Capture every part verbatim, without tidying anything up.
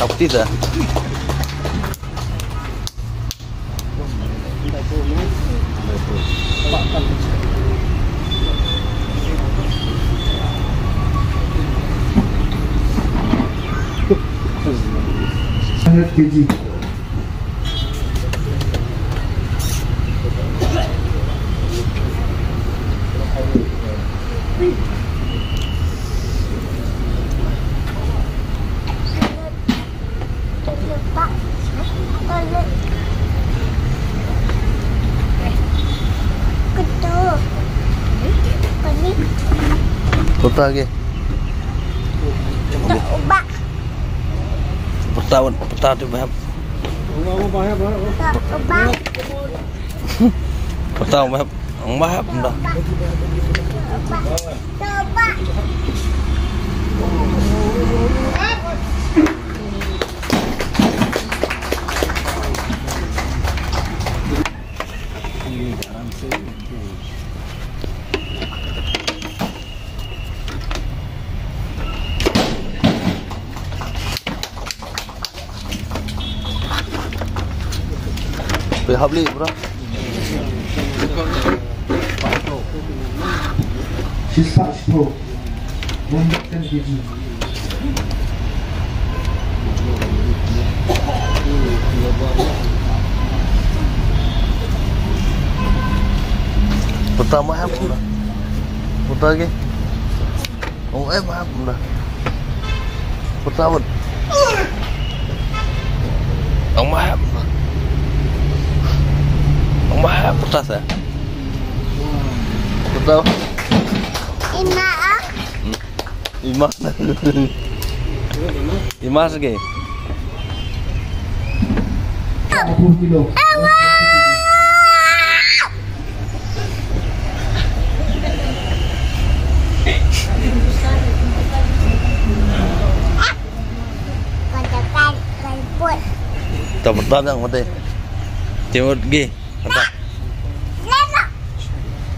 Apa kita? Hundred K G. Pyrta ke. Pyrta, pyrta tu, Bah. Pyrta, Bah. Bah, dah. Phi hap leh, bro. Shispah shiphew. One hundred ten K G. Pyrta ma hap. Pyrta ke. Ong, eh, ma hap. Pyrta bud. Ong, ma hap. Ong, ma hap, pyrta sa. Pyrta. Ima, ah. Hmm. Ima. Ima segi. Tau pertama yang mati. Timur gi. Pertama.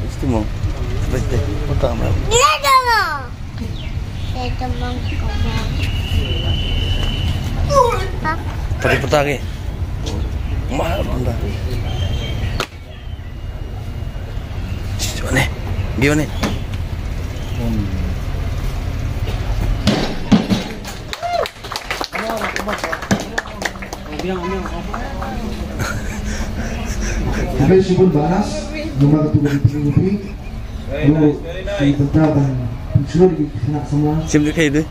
Istimewa. Betul. Pertama. Tadi petang ni. Mahal benda. Cuba ni. Gimana ni? Khublei shibun Bah Anas, namar katu ka jingpyni jingpyni. Ruh shi bynta ban pynshlur ïa ki khynnah samla. Sim dei kai dei.